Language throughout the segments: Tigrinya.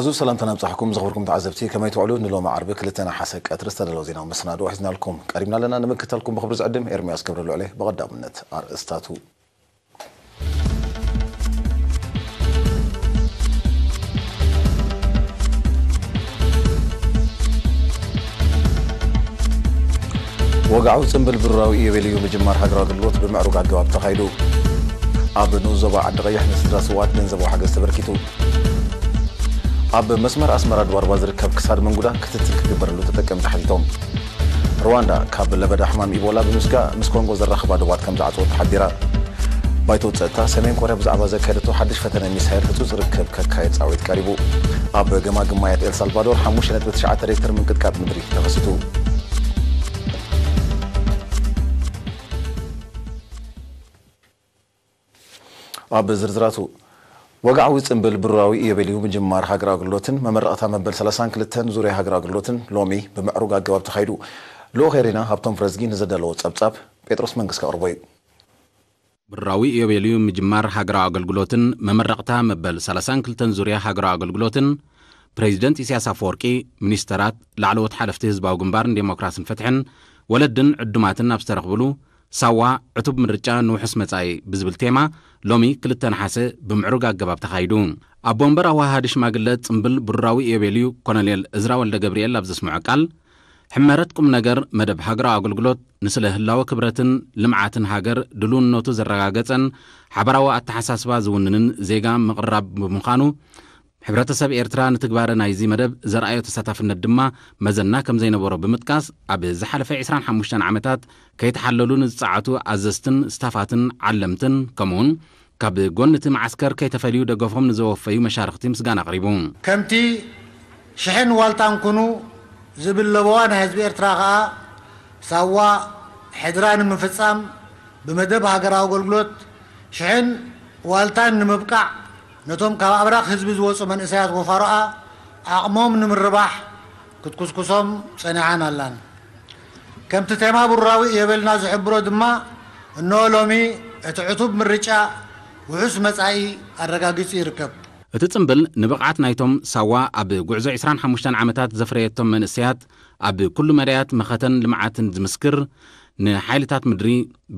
ብዙ ሰላምታ ናብጻሕኩም ዘኽብርኩም ተዓዘብቲ፣ ከመይ ትውዕሉ? ንሎሚ ዓርቢ ክልተ ነሓሰ ቀትሪ ዝተዳለወ ዜናዊ መሰናድኦ ሒዝናልኩም ቀሪብና ኣለና። ንምክታልኩም ብኽብሪ ዝዕድም ኤርምያስ ገብረልዑል እየ። ብቐዳምነት ኣርእስታቱ። ወግዓዊ ጽምብል ብሩራዊ ኢዮቤልዩ ምጅማር ሃገራዊ ኣገልግሎት ብምዕሩግ ኣገባብ ተኻይዱ። ኣብ ንኡስ ዞባ ዓዲ ቀይሕ ንስድራ ስውኣት ገንዘባዊ ሓገዝ ተበርኪቱ። ኣብ መስመር ኣስመራ ድባርባ ዝርከብ ክሳድ መንጉዳ ክትትል ክግበረሉ ተጠቀምቲ ሓቲቶም። ሩዋንዳ ካብ ለበዳ ሕማም ኢቦላ ብምስጋእ ምስ ኮንጎ ዘራኽባ ዶባት ከም ዝዓጸወት ተሓቢራ። ባይቶ ጸጥታ ሰሜን ኮርያ ብዛዕባ ዘካየደቶ ሓድሽ ፈተነ ሚሳይል ህጹጽ ርክብ ከካየድ ጻውዒት ቀሪቡ። ኣብ ገማግም ማያት ኤልሳልቫዶር ሓሙሽተ ነጥቢ ትሽዓተ ሬክተር ምንቅጥቃጥ ምድሪ ተኸሲቱ። ኣብ ዝርዝራቱ፣ ወግዓዊ ጽምብል ብሩራዊ ኢዮቤልዩ ምጅማር ሃገራዊ ኣገልግሎትን መመረቕታ መበል ሰላሳን ክልተን ዙርያ ሃገራዊ ኣገልግሎትን ሎሚ ብምዕሩግ ኣገባብ ተኻይዱ። ልኡኽ ኤሪና ሃብቶም ፍረዝጊ ንዘዳለዎ ጸብጻብ ጴጥሮስ መንግስቲ ከቕርቦ እዩ። ብሩራዊ ኢዮቤልዩ ምጅማር ሃገራዊ ኣገልግሎትን መመረቕታ መበል ሰላሳን ክልተን ዙርያ ሃገራዊ ኣገልግሎትን ፕሬዚደንት ኢሳያስ ኣፈወርቂ፣ ሚኒስተራት፣ ላዕለዎት ሓለፍቲ ህዝባዊ ግንባርን ዴሞክራስን ፍትሕን ወለድን ዕዱማትን ኣብ ዝተረኽብሉ ሳዋ ዕቱብ ምርጫ ንውሑስ መጻኢ ብዝብል ቴማ ሎሚ ክልተ ነሓሰ ብምዕሩግ ኣገባብ ተኻይዱ። ኣቦ ወንበር ኣዋሃሃዲ ሽማግለ ጽምብል ብሩራዊ ኢዮቤልዩ ኮሎኔል እዝራ ወልደ ገብርኤል ኣብ ዘስምዖ ቃል፣ ሕመረት ቁም ነገር መደብ ሃገራዊ ኣገልግሎት ንስለ ህላወ ክብረትን ልምዓትን ሃገር ድልውነቱ ዘረጋገጸን ሓበራዊ ኣተሓሳስባ ዝውንንን ዜጋ ምቕርራብ ብምዃኑ፣ ሕብረተሰብ ኤርትራ ንትግባረ ናይዚ መደብ ዘርኣዮ ተሳታፍነት ድማ መዘና ከም ዘይነበሮ ብምጥቃስ፣ ኣብ ዝሓለፈ ዕስራን ሓሙሽተን ዓመታት ከይተሓለሉ ንዝጸዓቱ ኣዘዝትን ስታፋትን ዓለምትን፣ ከምኡውን ካብ ጎኒ እቲ መዓስከር ከይተፈልዩ ደገፎም ንዘወፈዩ መሻርኽቲ ምስጋና ኣቕሪቡ። ከምቲ ሽሕን ዋልታን ኩኑ ዝብል ለበዋ ናይ ህዝቢ ኤርትራ ከኣ፣ ሳዋ ሕድራ ንምፍጻም ብመደብ ሃገራዊ ኣገልግሎት ሽሕን ዋልታን ንምብቃዕ፣ ነቶም ካብ ኣብራኽ ህዝቢ ዝወጹ መንእሰያት ወፋሮኣ ዓቕሞም ንምርባሕ ክትኩስኩሶም ጸኒሓን ኣላን። ከምቲ ቴማ ብሩራዊ ኢዮቤልና ዝሕብሮ ድማ፣ እነሆ ሎሚ እቲ ዕቱብ ምርጫ ውሑስ መጻኢ ኣረጋጊጹ ይርከብ። እቲ ጽምብል ንብቕዓት ናይቶም ሳዋ ኣብ ጉዕዞ ዕስራን ሓሙሽተን ዓመታት ዘፍረየቶም መንእሰያት ኣብ ኩሉ መዳያት መኸተን ልምዓትን ዝምስክር፣ ንሓይልታት ምድሪ፣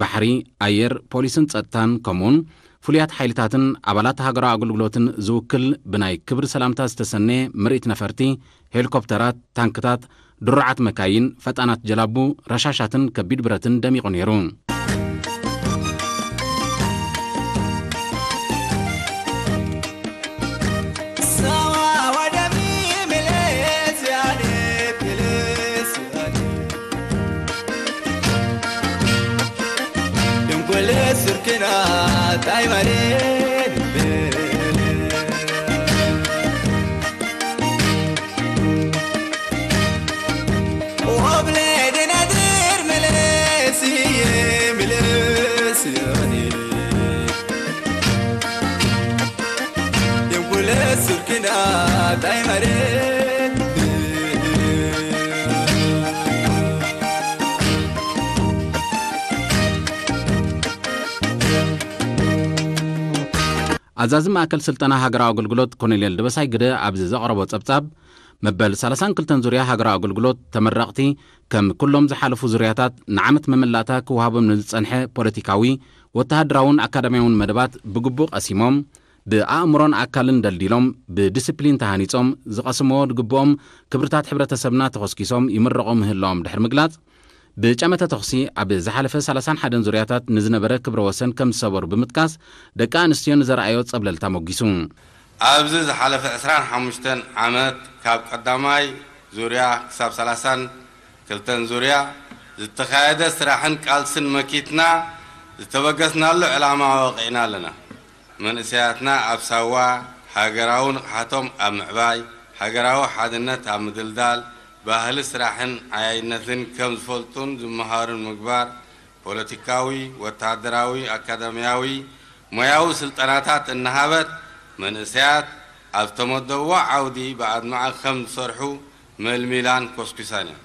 ባሕሪ፣ ኣየር፣ ፖሊስን ጸጥታን፣ ከምኡውን ፍሉያት ሓይልታትን ኣባላት ሃገራዊ ኣገልግሎትን ዝውክል ብናይ ክብሪ ሰላምታ ዝተሰነየ ምርኢት ነፈርቲ፣ ሄሊኮፕተራት፣ ታንክታት፣ ድሩዓት መካይን፣ ፈጣናት ጀላቡ፣ ረሻሻትን ከቢድ ብረትን ደሚቑ ነይሩ። ኣዛዚ ማእከል ስልጠና ሃገራዊ ኣገልግሎት ኮሎኔል ደበሳይ ግደ ኣብዚ ዘቕረቦ ጸብጻብ፣ መበል ሰላሳን ክልተን ዙርያ ሃገራዊ ኣገልግሎት ተመረቕቲ፣ ከም ኩሎም ዝሓለፉ ዙርያታት፣ ንዓመት መመላእታ ክወሃቦም ንዝጸንሐ ፖለቲካዊ፣ ወተሃደራውን ኣካዳሚያውን መደባት ብግቡእ ቀሲሞም፣ ብኣእምሮን ኣካልን ደልዲሎም፣ ብዲስፕሊን ተሃኒጾም፣ ዝቐስምዎ ዝግብኦም ክብርታት ሕብረተሰብና ተኾስኪሶም ይምረቑ ምህላዎም ድሕሪ ምግላጽ፣ ብጨመተ ተኹሲ ኣብ ዝሓለፈ ሰላሳን ሓደን ዙርያታት ንዝነበረ ክብረ ወሰን ከም ዝሰበሩ ብምጥቃስ፣ ደቂ ኣንስትዮ ንዘርኣዮ ጸብለልታ ሞጊሱ። ኣብዚ ዝሓለፈ ዕስራን ሓሙሽተን ዓመት ካብ ቀዳማይ ዙርያ ክሳብ ሰላሳን ክልተን ዙርያ ዝተኻየደ ስራሕን ቃልስን መኪትና ዝተበገስናሉ ዕላማ ወቒዕና ኣለና። መንእሰያትና ኣብ ሳዋ ሃገራዊ ንቕሓቶም ኣብ ምዕባይ፣ ሃገራዊ ሓድነት ኣብ ምድልዳል፣ ባህሊ ስራሕን ዓያይነትን ከም ዝፈልጡን ዝመሃሩን ምግባር፣ ፖለቲካዊ፣ ወተሃደራዊ፣ ኣካዳሚያዊ፣ ሞያዊ ስልጠናታት እናሃበት፣ መንእሰያት ኣብ ዝተመደብዎ ዓውዲ ብኣድማዒ ከም ዝሰርሑ መልሚላን ኮስኩሳን እያ።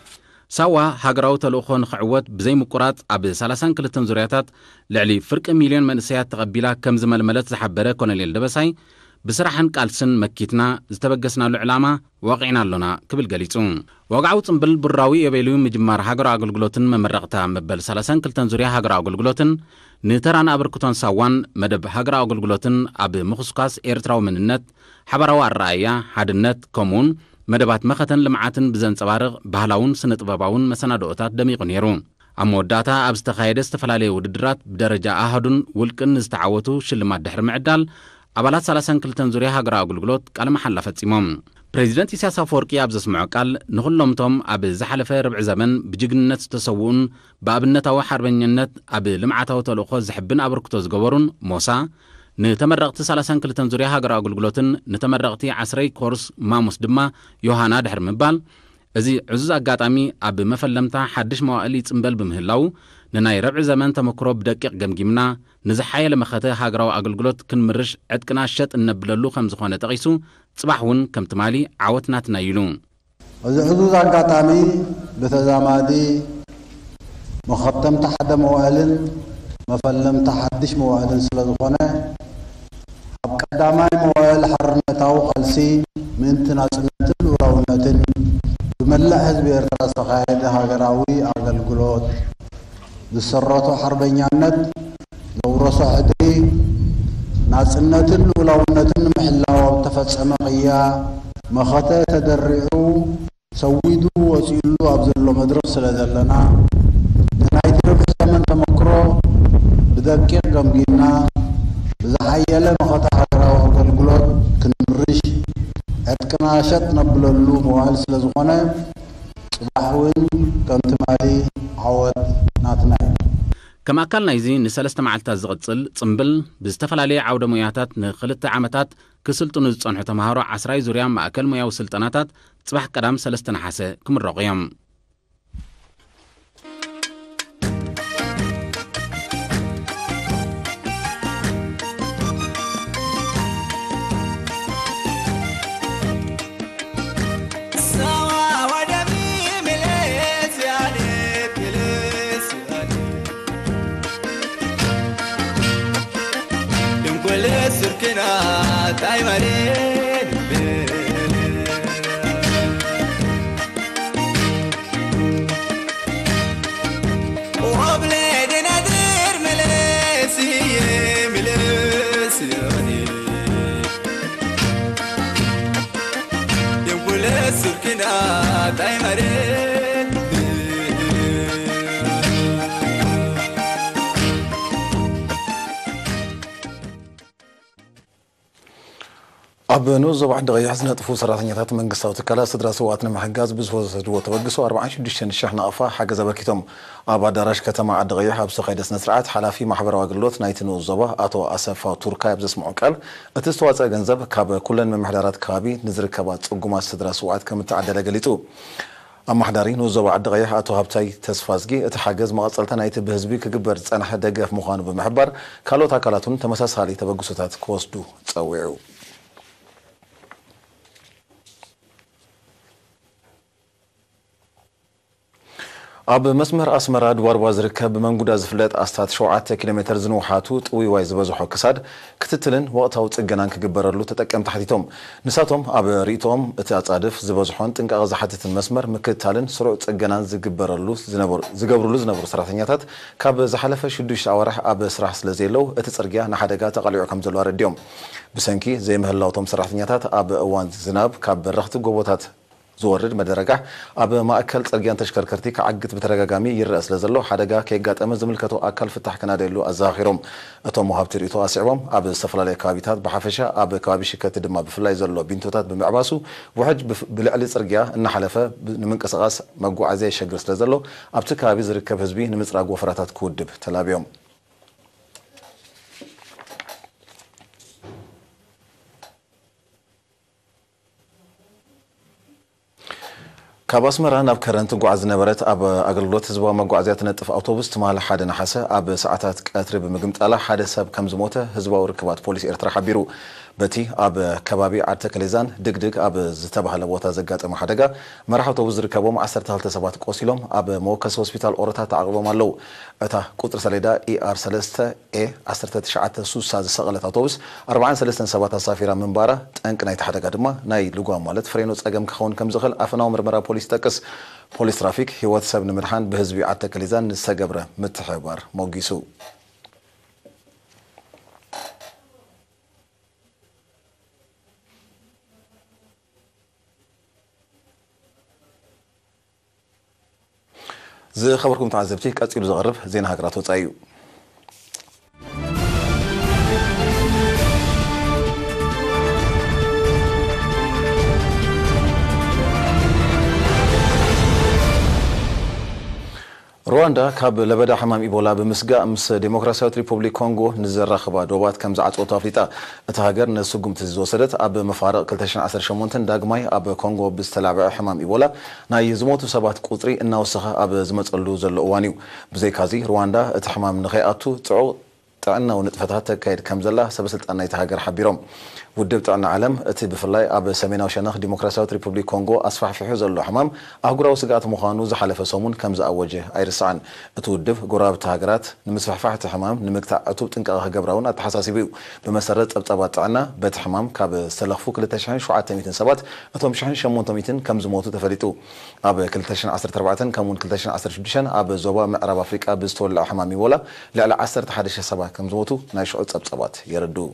ሳዋ ሃገራዊ ተልእኾ ንኽዕወት ብዘይምቁራጽ ኣብ ሰላሳን ክልተን ዙርያታት ልዕሊ ፍርቂ ሚልዮን መንእሰያት ተቐቢላ ከም ዝመልመለት ዝሓበረ ኮሎኔል ደበሳይ፣ ብስራሕን ቃልስን መኪትና ዝተበገስናሉ ዕላማ ወቒዕና ኣሎና ክብል ገሊጹ። ወግዓዊ ጽምብል ቡራዊ ኢዮቤልዩ ምጅማር ሃገራዊ ኣገልግሎትን መመረቕታ መበል ሰላሳን ክልተን ዙርያ ሃገራዊ ኣገልግሎትን ንተራን ኣበርክቶን ሳዋን መደብ ሃገራዊ ኣገልግሎትን ኣብ ምኹስኳስ ኤርትራዊ መንነት፣ ሓባራዊ ኣረኣእያ፣ ሓድነት፣ ከምኡውን መደባት መኸተን ልምዓትን ብዘንጸባርቕ ባህላውን ስነ ጥበባውን መሰናድኦታት ደሚቑ ነይሩ። ኣብ መወዳእታ ኣብ ዝተኻየደ ዝተፈላለየ ውድድራት ብደረጃ ኣሃዱን ውልቅን ንዝተዓወቱ ሽልማት ድሕሪ ምዕዳል፣ ኣባላት ሰላሳን ክልተን ዙርያ ሃገራዊ ኣገልግሎት ቃለ መሓላ ፈጺሞም። ፕሬዚደንት ኢሳያስ ኣፈወርቂ ኣብ ዘስምዖ ቃል፣ ንኹሎምቶም ኣብ ዝሓለፈ ርብዒ ዘመን ብጅግንነት ዝተሰውኡን ብኣብነታዊ ሓርበኝነት ኣብ ልምዓታዊ ተልእኾ ዝሕብን ኣበርክቶ ዝገበሩን ሞሳ፣ ንተመረቕቲ ሰላሳን ክልተን ዙርያ ሃገራዊ ኣገልግሎትን ንተመረቕቲ ዓስረይ ኮርስ ማሙስ ድማ ዮሃና ድሕሪ ምባል፣ እዚ ዕዙዝ ኣጋጣሚ ኣብ መፈለምታ ሓድሽ መዋእል ይጽምበል ብምህላዉ፣ ንናይ ረብዒ ዘመን ተመክሮ ብደቂቕ ገምጊምና፣ ንዝሓየለ መኸተ ሃገራዊ ኣገልግሎት ክንምርሽ ዕጥቅና ሸጥ እነብለሉ ከም ዝኾነ ጠቒሱ፣ ጽባሕ እውን ከም ትማሊ ዓወት ናትና እዩ ኢሉ። እዚ ዕዙዝ ኣጋጣሚ ብተዛማዲ መኸተምታ ሓደ መዋእልን መፈለምታ ሓድሽ መዋእልን ስለ ዝኾነ፣ ኣብ ቀዳማይ መዋእል ሓርነታዊ ቃልሲ ምእንቲ ናጽነትን ልኡላውነትን ብመላእ ህዝቢ ኤርትራ ዝተኻየደ ሃገራዊ ኣገልግሎት፣ ዝሰረቶ ሓርበኛነት፣ ዘውረሶ ሕድሪ፣ ናጽነትን ልኡላውነትን ንምሕላው ኣብ ተፈጸመ ቅያ መኸተ ተደሪዑ ሰዊዱ ወጺኡሉ ኣብ ዘሎ መድረኽ ስለ ዘለና፣ ንናይቲ ርብዒ ዘመን ተመክሮ ብደቂቕ ገምጊምና፣ ብዝሓየለ መኸተ ሃገራዊ ኣገልግሎት ክንምርሽ ዕጥቅና ሸጥ ነብለሉ መዋእል ስለ ዝኾነ፣ ጽባሕ እውን ከም ትማሊ ዓወት ናትና እዩ። ከም ኣካል ናይዚ ንሰለስተ መዓልታት ዝቕጽል ጽምብል፣ ብዝተፈላለየ ዓውደ ሞያታት ንኽልተ ዓመታት ክስልጥኑ ዝጸንሑ ተምሃሮ ዓስራይ ዙርያ ማእከል ሞያዊ ስልጠናታት ጽባሕ ቀዳም ሰለስተ ነሓሰ ክምረቑ እዮም። ኣብ ንኡስ ዞባ ዓዲ ቀይሕ ዝነጥፉ ሰራሕተኛታት መንግስታዊ ትካላት ስድራ ስውኣት ንምሕጋዝ ብዝወሰድዎ ተበግሶ ኣርባዓን ሽዱሽተን ሽሕ ናቕፋ ሓገዝ ኣበርኪቶም። ኣብ ኣዳራሽ ከተማ ዓዲ ቀይሕ ኣብ ዝተኻየደ ስነ ስርዓት፣ ሓላፊ ማሕበራዊ ኣገልግሎት ናይቲ ንኡስ ዞባ ኣቶ ኣሰፋ ቱርካይ ኣብ ዘስምዖ ቃል፣ እቲ ዝተዋፀአ ገንዘብ ካብ ኩለን ምምሕዳራት ከባቢ ንዝርከባ ጽጉማት ስድራ ስውኣት ከም እተዓደለ ገሊጹ። ኣማሓዳሪ ንኡስ ዞባ ዓዲ ቀይሕ ኣቶ ሃብታይ ተስፋዝጊ፣ እቲ ሓገዝ መቐጸልታ ናይቲ ብህዝቢ ክግበር ዝጸንሐ ደገፍ ምዃኑ ብምሕባር፣ ካልኦት ኣካላት እውን ተመሳሳሊ ተበግሶታት ክወስዱ ጸዊዑ። ኣብ መስመር ኣስመራ ድባርባ ዝርከብ ብመንጉዳ ዝፍለጥ ኣስታት ሸውዓተ ኪሎ ሜተር ዝንውሓቱ ጥውይዋይ ዝበዝሖ ክሳድ ክትትልን ወቕታዊ ጽገናን ክግበረሉ ተጠቀምቲ ሓቲቶም። ንሳቶም ኣብ ርእይቶኦም፣ እቲ ኣጻድፍ ዝበዝሖን ጥንቃቐ ዝሓትትን መስመር ምክትታልን ስሩዕ ጽገናን ዝግበረሉ ዝነበሩ፣ ዝገብርሉ ዝነበሩ ሰራሕተኛታት ካብ ዝሓለፈ ሽዱሽተ ኣዋርሕ ኣብ ስራሕ ስለ ዘየለዉ፣ እቲ ጽርግያ ንሓደጋ ተቓሊዑ ከም ዘሎ ኣረዲኦም። ብሰንኪ ዘይምህላው፣ እቶም ሰራሕተኛታት ኣብ እዋን ዝናብ ካብ በረኽቲ ጎቦታት ዝወርድ መደረጋሕ ኣብ ማእከል ጽርግያን ተሽከርከርቲ ክዓግት ብተደጋጋሚ ይረአ ስለ ዘሎ፣ ሓደጋ ከየጋጠመ ዝምልከቶ ኣካል ፍታሕ ክናደየሉ ኣዘኻኺሮም። እቶም ወሃብቲ ርእይቶ ኣስዒቦም፣ ኣብ ዝተፈላለየ ከባቢታት ብሓፈሻ፣ ኣብ ከባቢ ሽከቲ ድማ ብፍላይ ዘሎ ቢንቶታት ብምዕባሱ፣ ውሕጅ ብፍ-፣ ብልዕሊ ጽርግያ እናሓለፈ ብ-፣ ንምንቅስቓስ መጓዓዝያ የሸግር ስለ ዘሎ፣ ኣብቲ ከባቢ ዝርከብ ህዝቢ ንምጽራግ ወፈራታት ክውድብ ተላብዮም። ካብ ኣስመራ ናብ ከረን ትጓዓዝ ዝነበረት ኣብ ኣገልግሎት ህዝባዊ መጓዓዝያ ትነጥፍ ኣውቶቡስ ትማሊ ሓደ ነሓሰ ኣብ ሰዓታት ቀትሪ ብምግምጣላ ሓደ ሰብ ከም ዝሞተ ህዝባዊ ርክባት ፖሊስ ኤርትራ ሓቢሩ። በቲ ኣብ ከባቢ ዓዲ ተከሌዛን ድግድግ ኣብ ዝተባህለ ቦታ ዘጋጠመ ሓደጋ፣ መራሕ ኣውቶቡስ ዝርከቦም ዓሰርተ ክልተ ሰባት ቆሲሎም ኣብ መወከሲ ሆስፒታል ኦሮታ ተዓቕቦም ኣለዉ። እታ ቁጽሪ ሰሌዳ ኢኣር ሰለስተ ኤ ዓሰርተ ትሽዓተ ስሳ ዝሰቐለት ኣውቶቡስ ኣርባዓን ሰለስተን ሰባት ኣሳፊራ ምንባራ፣ ጠንቂ ናይቲ ሓደጋ ድማ ናይ ልጓም ማለት ፍሬኖ ጸገም ክኸውን ከም ዝኽእል ኣፈናዊ ምርመራ ፖሊስ ይጠቅስ። ፖሊስ ትራፊክ ህይወት ሰብ ንምድሓን ብህዝቢ ዓዲ ተከሌዛን ንዝተገብረ ምትሕብባር ሞጊሱ። ዝኸበርኩም ተዓዘብቲ፣ ቀጺሉ ዝቐርብ ዜና ሃገራት ወጻኢ እዩ። ሩዋንዳ ካብ ለበዳ ሕማም ኢቦላ ብምስጋእ ምስ ዴሞክራሲያዊት ሪፑብሊክ ኮንጎ ንዘራኽባ ዶባት ከም ዝዓጸወቶ ኣፍሊጣ። እታ ሃገር ነዚ ስጉምቲ እዚ ዝወሰደት ኣብ መፋርቕ ክልተ ሽሕን ዓሰርተ ሸሞንተን ዳግማይ ኣብ ኮንጎ ብዝተላብዐ ሕማም ኢቦላ ናይ ዝሞቱ ሰባት ቁጽሪ እናወሰኸ ኣብ ዝመጸሉ ዘሎ እዋን እዩ። ብዘይካዚ ሩዋንዳ እቲ ሕማም ንኸይኣቱ ጽዑቕ ጥዕናዊ ንጥፈታት ተካይድ ከም ዘላ ሰበ ስልጣን ናይቲ ሃገር ሓቢሮም። ውድብ ጥዕና ዓለም እቲ ብፍላይ ኣብ ሰሜናዊ ሸነኽ ዲሞክራሲያዊት ሪፑብሊክ ኮንጎ ኣስፋሕፊሑ ዘሎ ሕማም ኣህጉራዊ ስግኣት ምዃኑ ዝሓለፈ ሰሙን ከም ዝኣወጀ ኣይርስዓን። እቲ ውድብ ጎረባብቲ ሃገራት ንምስፍሕፋሕ እቲ ሕማም ንምግታእ ዕቱብ ጥንቃቐ ክገብራ እውን ኣተሓሳሲቡ እዩ። ብመሰረት ጸብጻባት ጥዕና፣ በቲ ሕማም ካብ ዝተለኽፉ ክልተ ሽሕን ሸውዓተ ሚእትን ሰባት እቶም ሽሕን ሸሞንተ ሚእትን ከም ዝሞቱ ተፈሊጡ። ኣብ ክልተ ሽሕን ዓሰርተ ኣርባዕተን ከምኡውን ክልተ ሽሕን ዓሰርተ ሽዱሽተን ኣብ ዞባ ምዕራብ ኣፍሪቃ ብዝተወልዐ ሕማም ኢቦላ ልዕሊ ዓሰርተ ሓደ ሽሕ ሰባት ከም ዝሞቱ ናይ ሽዑ ጸብጻባት የረድኡ።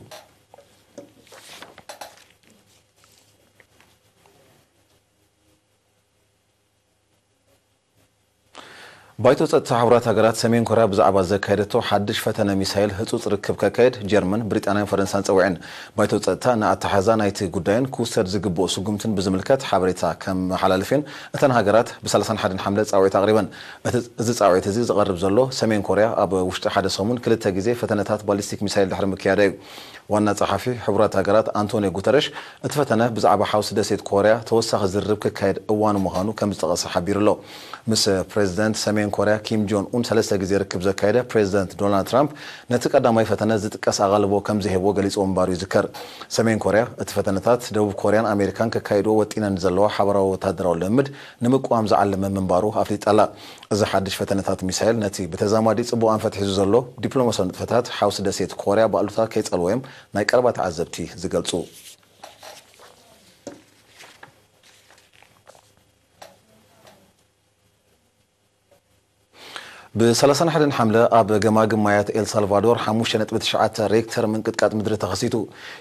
ባይቶ ጸጥታ ሕቡራት ሃገራት ሰሜን ኮርያ ብዛዕባ ዘካየደቶ ሓድሽ ፈተነ ሚሳይል ህጹጽ ርክብ ከካየድ ጀርመን፣ ብሪጣንያን ፈረንሳን ጸዊዐን። ባይቶ ጸጥታ ንኣተሓዛ ናይቲ ጉዳይን ክውሰድ ዝግብኦ ስጉምትን ብዝምልከት ሓበሬታ ከመሓላልፍን እተን ሃገራት ብ ሰላሳን ሓደን ሓምለ ጻውዒት ኣቕሪበን። እቲ፣ እዚ ጻውዒት እዚ ዝቐርብ ዘሎ ሰሜን ኮርያ ኣብ ውሽጢ ሓደ ሰሙን ክልተ ግዜ ፈተነታት ባሊስቲክ ሚሳይል ድሕሪ ምክያዳ እዩ። ዋና ጸሓፊ ሕቡራት ሃገራት ኣንቶኒዮ ጉተረሽ፣ እቲ ፈተነ ብዛዕባ ሓውሲ ደሴት ኮርያ ተወሳኺ ዝርርብ ክካየድ እዋኑ ምዃኑ ከም ዝጠቐሰ ሓቢሩ ኣሎ። ምስ ፕሬዚደንት ሰሜን ኮርያ ኪም ጆን ኡን ሰለስተ ግዜ ርክብ ዘካየደ ፕሬዚደንት ዶናልድ ትራምፕ፣ ነቲ ቀዳማይ ፈተነ ዝጥቀስ ኣቓልቦ ከም ዝሄብዎ ገሊጽዎ ምንባሩ ይዝከር። ሰሜን ኮርያ፣ እቲ ፈተነታት ደቡብ ኮርያን ኣሜሪካን ከካይድዎ ወጢነን ዘለዋ ሓበራዊ ወታደራዊ ልምምድ ንምቅዋም ዝዓለመ ምንባሩ ኣፍሊጣ ኣላ። እዚ ሓድሽ ፈተነታት ሚሳይል ነቲ ብተዛማዲ ጽቡቕ ኣንፈት ሒዙ ዘሎ ዲፕሎማሲያዊ ንጥፈታት ሓውሲ ደሴት ኮርያ ብኣሉታ ከይጸልዎ እዮም ናይ ቀረባ ተዓዘብቲ ዝገልጹ። ብ ሰላሳን ሓደን ሓምለ ኣብ ገማግም ማያት ኤል ሳልቫዶር ሓሙሽተ ነጥቢ ትሽዓተ ሬክተር ምንቅጥቃጥ ምድሪ ተኸሲቱ።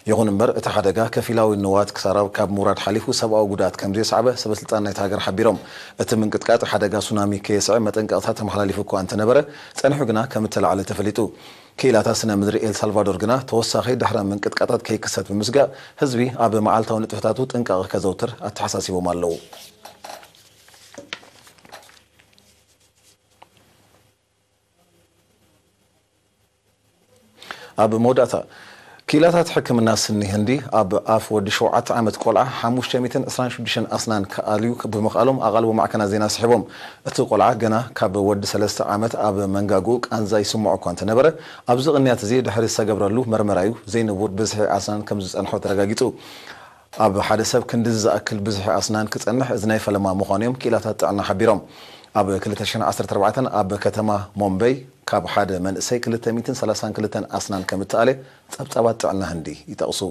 ይኹን እምበር፣ እቲ ሓደጋ ከፊላዊ ንዋት ክሳራ ካብ ምውራድ ሓሊፉ ሰብኣዊ ጉድኣት ከም ዘየስዓበ ሰበ ስልጣን ናይቲ ሃገር ሓቢሮም። እቲ ምንቅጥቃጥ ሓደጋ ሱናሚ ከየስዕብ መጠንቀቕታ ተመሓላሊፉ እኳ እንተነበረ፣ ጸኒሑ ግና ከም እተላዕለ ተፈሊጡ። ክኢላታት ስነ ምድሪ ኤል ሳልቫዶር ግና ተወሳኺ ድሕረ ምንቅጥቃጣት ከይክሰት ብምስጋእ፣ ህዝቢ ኣብ መዓልታዊ ንጥፈታቱ ጥንቃቐ ከዘውትር ኣተሓሳሲቦም ኣለዉ። ኣብ መወዳእታ፣ ክኢላታት ሕክምና ስኒ ህንዲ ኣብ ኣፍ ወዲ ሸውዓተ ዓመት ቆልዓ ሓሙሽተ ሚእትን ዕስራን ሽዱሽተን ኣስናን ክኣልዩ ብምኽኣሎም ኣቓልቦ ማዕከናት ዜና ስሒቦም። እቲ ቆልዓ ገና ካብ ወዲ ሰለስተ ዓመት ኣብ መንጋጉ ቃንዛ ይስምዖ እኳ እንተነበረ፣ ኣብዚ ቅንያት እዚ ድሕሪ ዝተገብረሉ መርመራ እዩ ዘይንቡር ብዝሒ ኣስናን ከም ዝጸንሖ ተረጋጊጹ። ኣብ ሓደ ሰብ ክንድዚ ዝኣክል ብዝሒ ኣስናን ክጸንሕ እዚ ናይ ፈለማ ምዃኑ እዮም ክኢላታት ጥዕና ሓቢሮም። ኣብ ክልተ ሽሕን ዓሰርተ ኣርባዕተን ኣብ ከተማ ሞምበይ ካብ ሓደ መንእሰይ ክልተ ሚእትን ሰላሳን ክልተን ኣስናን ከም እተኣልየ ጸብጻባት ጥዕና ህንዲ ይጠቕሱ።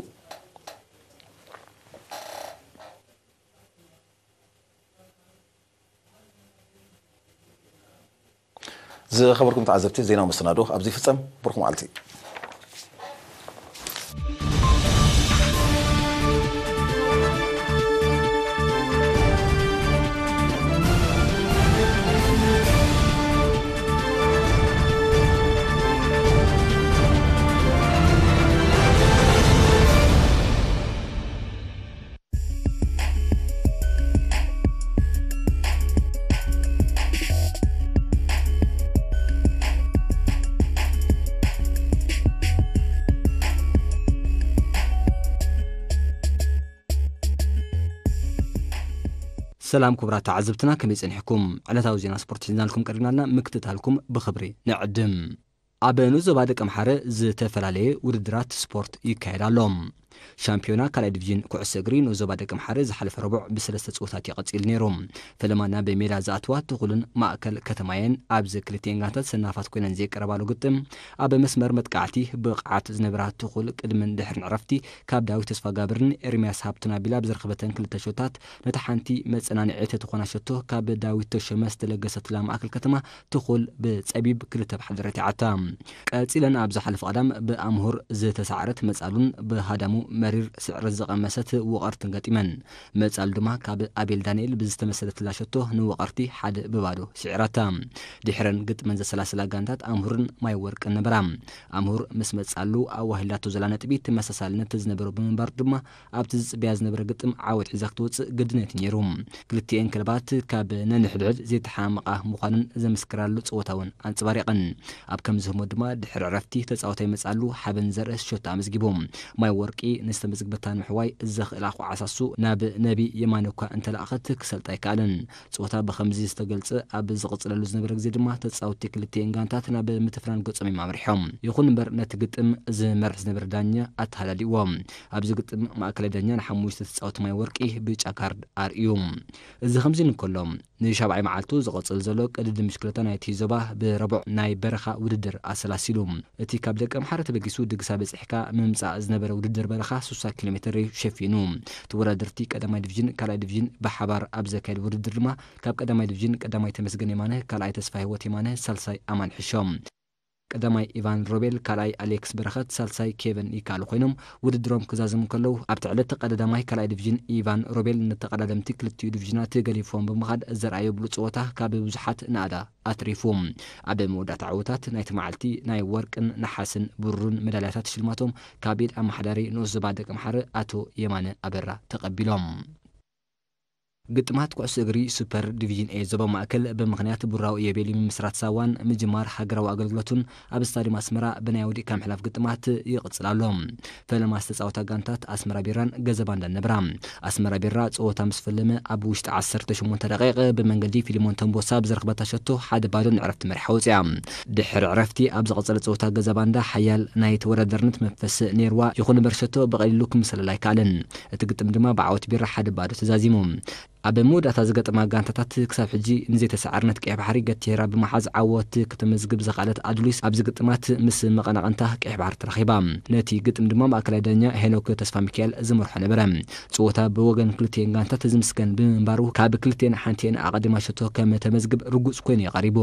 ዝኸበርኩም ተዓዘብቲ፣ ዜናዊ መሰናዶ ኣብዚ ይፍጸም። ብሩኽ መዓልቲ። ሰላም ክቡራት ተዓዘብትና፣ ከመይ ጸኒሕኩም? ዕለታዊ ዜና ስፖርት ሒዝናልኩም ቀሪብና ኣለና፣ ምክትታልኩም ብኽብሪ ንዕድም። ኣብ ንኡስ ዞባ ደቀምሓረ ዝተፈላለየ ውድድራት ስፖርት ይካየድ ኣሎ። ሻምፒዮና ካልኣይ ዲቪዥን ኩዕሶ እግሪ ንዞባ ደቂ ኣምሓረ ዝሓለፈ ረቡዕ ብሰለስተ ፀወታት እዩ ቀፂሉ ነይሩ። ፈለማ ናብ ሜዳ ዝኣትዋ ትኹልን ማእከል ከተማየን ኣብዚ ክልቲኤን ጋንታት ሰናፋት ኮይነን ዘይቀረባሉ ግጥም፣ ኣብ መስመር መጥቃዕቲ ብቕዓት ዝነበራ ትኹል ቅድምን ድሕርን ዕረፍቲ ካብ ዳዊት ተስፋጋብርን ኤርሚያስ ሃብቱን ኣቢላ ብዝረኸበተን ክልተ ሾታት ነታ ሓንቲ መጸናንዒ ተትኾና ሸቶ ካብ ዳዊት ተሾመ ዝተለገሰትላ ማእከል ከተማ ትኹል ብጸቢብ ክልተ ብሓደ ረቲዓታ። ቀጺለን ኣብ ዝሓለፈ ቀዳም ብኣምሁር ዝተሳዕረት መጻሉን ብሃዳሙ መሪር ስዕረት ዝቐመሰት ውቐርትን ገጢመን። መጻሉ ድማ ካብ ኣቤል ዳንኤል ብዝተመሰለትላ ሸቶ ንውቐርቲ ሓደ ብባዶ ስዒራታ። ድሕረን ግጥመን ዘሰላስላ ጋንታት ኣምሁርን ማይ ወርቅን ነበራ። ኣምሁር ምስ መጻሉ ኣዋሂላቶ ዘላ ነጥቢ ተመሳሳልነት ዝነበሮ ብምንባሩ ድማ ኣብቲ ዝጽበያ ዝነበረ ግጥም ዓወት ሒዛ ክትወጽእ ግድነት እዩ ነይሩ። ክልቲኤን ክለባት ካብ ነንሕድሕድ ዘይተሓማመቓ ምዃነን ዘምስክራሉ ጸወታ እውን ኣንጸባሪቐን። ኣብ ከምዚ ህሞት ድማ ድሕሪ ዕረፍቲ ተጻወታይ መጻሉ ሓበን ዘርእስ ሸቶ ኣመዝጊቡ። ማይ ወርቂ ንዝተመዝግበታ ንምሕዋይ ዘኽእላ ኳዓሳሱ ናብ ነቢ የማነ እኳ እንተለኣኸት ክሰልጣ ኣይከኣለን። ጸወታ ብኸምዚ ዝተገልጸ ኣብ ዝቕጽለሉ ዝነበረ ግዜ ድማ ተጻወትቲ ክልቲኤን ጋንታት ናብ ምትፍናን ገጾም እዮም ኣምሪሖም። ይኹን እምበር ነቲ ግጥም ዝመርሕ ዝነበረ ዳኛ ኣተሃላሊዎ። ኣብዚ ግጥም ማእከላይ ዳኛ ንሓሙሽተ ተጻወቲ ማይ ወርቂ ብጫ ካርድ ኣርእዩ። እዚ ከምዚ እንከሎ ንሻብዓይ መዓልቱ ዝቐጽል ዘሎ ቅድድም ብሽክለታ ናይቲ ዞባ ብረቡዕ ናይ በረኻ ውድድር ኣሰላሲሉ። እቲ ካብ ደቂ ኣምሓራ ተበጊሱ ድግሳ በጺሕካ ምምጻእ ዝነበረ ውድድር በረኻ ስሳ ኪሎ ሜትር ሸፊኑ። ተወዳደርቲ ቀዳማይ ዲቪዥን ካልኣይ ዲቪዥን ብሓባር ኣብ ዘካየድ ውድድር ድማ ካብ ቀዳማይ ዲቪዥን ቀዳማይ ተመስገን የማነ፣ ካልኣይ ተስፋ ህይወት የማነ፣ ሳልሳይ ኣማን ሕሾም፣ ቀዳማይ ኢቫን ሮቤል፣ ካልኣይ ኣሌክስ በረኸት፣ ሳልሳይ ኬቨን ይከኣሉ ኮይኖም ውድድሮም ክዛዝሙ ከለዉ ኣብቲ ዕለት ተቐዳዳማይ ካልኣይ ዲቪዥን ኢቫን ሮቤል ንተቐዳደምቲ ክልቲኡ ዲቪዥናት ገሊፎም ብምኻድ ዘርኣዮ ብሉጽ ጸወታ ካብ ብዙሓት ናእዳ ኣትሪፉ። ኣብ መወዳእታ ዕውታት ናይቲ መዓልቲ ናይ ወርቅን ነሓስን ብሩርን መዳልያታት ሽልማቶም ካብ ኢድ ኣመሓዳሪ ንኡስ ዞባ ደቂ ኣምሓረ ኣቶ የማነ ኣበራ ተቐቢሎም። ግጥማት ኩዕሶ እግሪ ሱፐር ዲቪዥን ኤ ዞባ ማእከል ብምኽንያት ብራዊ ኢዮቤልዩ ምምስራት ሳዋን ምጅማር ሃገራዊ ኣገልግሎቱን ኣብ ስታድዩም ኣስመራ ብናይ ወዲእካ ምሕላፍ ግጥማት ይቕጽል ኣሎ። ፈለማ ዝተጻወታ ጋንታት ኣስመራ ቢራን ገዘባንዳን ነበራ። ኣስመራ ቢራ ጸወታ ምስ ፈለመ ኣብ ውሽጢ ዓሰርተ ሸሞንተ ደቂቕ ብመንገዲ ፊሊሞን ተንቦሳ ብዝረኽበታ ሸቶ ሓደ ባዶ ንዕረፍቲ መሪሓ ወጺኣ። ድሕሪ ዕረፍቲ ኣብ ዝቐጸለ ጸወታ ገዘባንዳ ሓያል ናይ ተወዳዳርነት መንፈስ ነይርዋ፣ ይኹን እምበር ሸቶ ብቐሊሉ ክምሰለላ ኣይከኣለን። እቲ ግጥም ድማ ብዓወት ቢራ ሓደ ባዶ ተዛዚሙ። ኣብ መወዳእታ ዝገጠማ ጋንታታት ክሳብ ሕጂ ንዘይተሰዓርነት ቀይሕ ባሕሪ ገቲራ ብምሓዝ ዓወት ከተመዝግብ ዝኸኣለት ኣዱሊስ ኣብዚ ግጥማት ምስ መቐናቕንታ ቀይሕ ባሕሪ ተረኺባ። ነቲ ግጥም ድማ ማእከላይ ዳኛ ሄኖክ ተስፋ ሚካኤል ዝመርሖ ነበረ። ጸወታ ብወገን ክልቲኤን ጋንታት ዝምስገን ብምንባሩ ካብ ክልቲኤን ሓንቲኤን ኣቐዲማ ሸቶ ከም ተመዝግብ ርጉጽ ኮይኑ እዩ ቀሪቡ።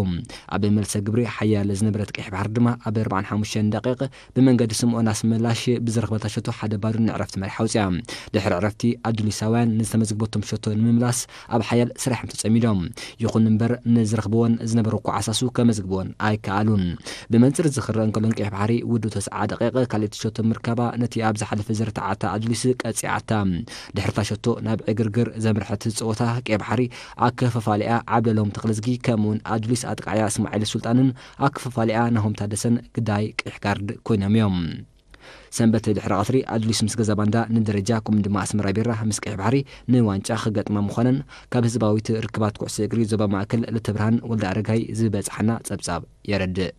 ኣብ መልሰ ግብሪ ሓያል ዝነበረት ቀይሕ ባሕሪ ድማ ኣብ ኣርባዓን ሓሙሽተን ደቂቕ ብመንገዲ ስምኦን ኣስመላሽ ብዝረኽበታ ሸቶ ሓደ ባዶ ንዕረፍቲ መሪሓ ኣውፅያ። ድሕሪ ዕረፍቲ ኣዱሊሳውያን ንዝተመዝግበቶም ሸቶ ንምምላስ ኣብ ሓያል ስራሕም ተጸሚዶም። ይኹን እምበር ንዝረኽብዎን ዝነበሩ ኳዓሳሱ ከመዝግብዎን ኣይከኣሉን። ብመንጽር እዚ ክረአ እንከሎ ንቀይሕ ባሕሪ ውዱ ተስዓ ደቂቕ ካልኣይቲ ሸቶ ምርካባ ነቲ ኣብ ዝሓለፈ ዘርተዓታ ኣዱሊስ ቀጺዓታ። ድሕርታ ሸቶ ናብ ዕግርግር ዘምርሐት ጸወታ ቀይሕ ባሕሪ ኣከፋፋሊኣ ዓብደሎም ተኽለዝጊ ከምኡውን ኣዱሊስ ኣጥቃዕያ እስማዒል ሱልጣንን ኣከፋፋሊኣ ናሆም ታደሰን ግዳይ ቀይሕ ካርድ ኮይኖም እዮም። ሰንበት ድሕሪ ቀትሪ ኣዱሊስ ምስ ገዛ ባንዳ ንደረጃ ከምኡ ድማ ኣስመራ ቢራ ምስ ቀይሕ ባሕሪ ንዋንጫ ክገጥማ ምዃነን ካብ ህዝባዊት ርክባት ኩዕሶ እግሪ ዞባ ማእከል ልተብርሃን ወልደ ኣረጋይ ዝበጽሓና ጸብጻብ የረድእ።